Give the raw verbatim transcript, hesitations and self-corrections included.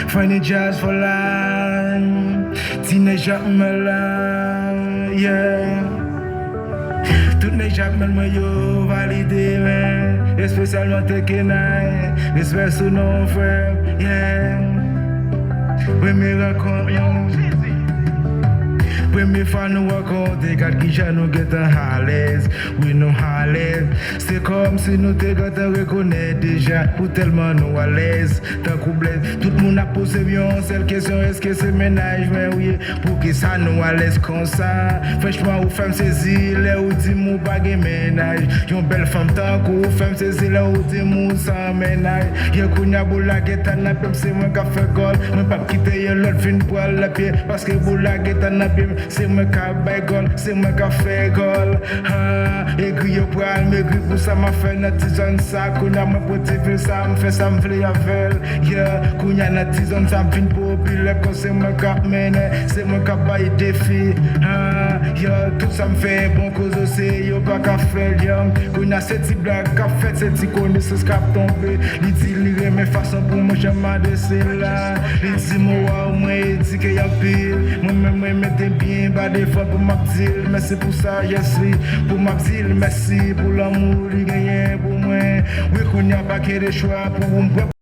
Funny Jazz for life. Ti nèg Jakmèl la, yeah. Tout nèg Jakmèl mwen yo valide, men espesyalman Tekenay. Respè sou non, frè, yeah. Premye rankont nou. Premye fwa nou rankontre, gad kijan nou gentan alèz. Wi, nou alèz. Se kòmsi nou te gentan rekonèt deja, pou tèlman nou alèz. Tankou blèz, tout moun ap poze m yon sèl kesyon, èske se mennaj mwen ou ye? Poukisa nou alèz konsa? Franchman, ou fè m sezi lè ou di m ou pa gen mennaj. Yon bèl fanm tankou ou fè m sezi lè ou di m ou san mennaj. Ye kounya boul la gentan nan pye m, se mwen k ap fè gòl. Mwen p ap kite yon lòt vin pran l nan pye, paske boul la gentan nan pye m, se mwen k ap bay gòl, se mwen k ap fè gòl. Ha, egri yo pral megri pou sa m ap fè nan ti zòn sa. Kounya mwen pran ti vil sa, m fè sa m vle avè l. Yeah, kounya nan ti zòn sa m vin popilè, kòm se mwen k ap mennen, se mwen k ap bay defi. Ha, yeah, tout sa m fè bon kozo se yo pa ka fè l, yeah. Kounya se ti blag k ap fèt, se ti konesans k ap tonbe. Li di li renmen fason pou mwen jan m adrese l la. Li di m waw, mwen edike anpil. Mwen menm mwen mete byen ba devan pou m ap di l mèsi pou sajès li, pou m ap di l mèsi pou lanmou li genyen pou mwen. Wi, kounya pa gen de chwa pou m pran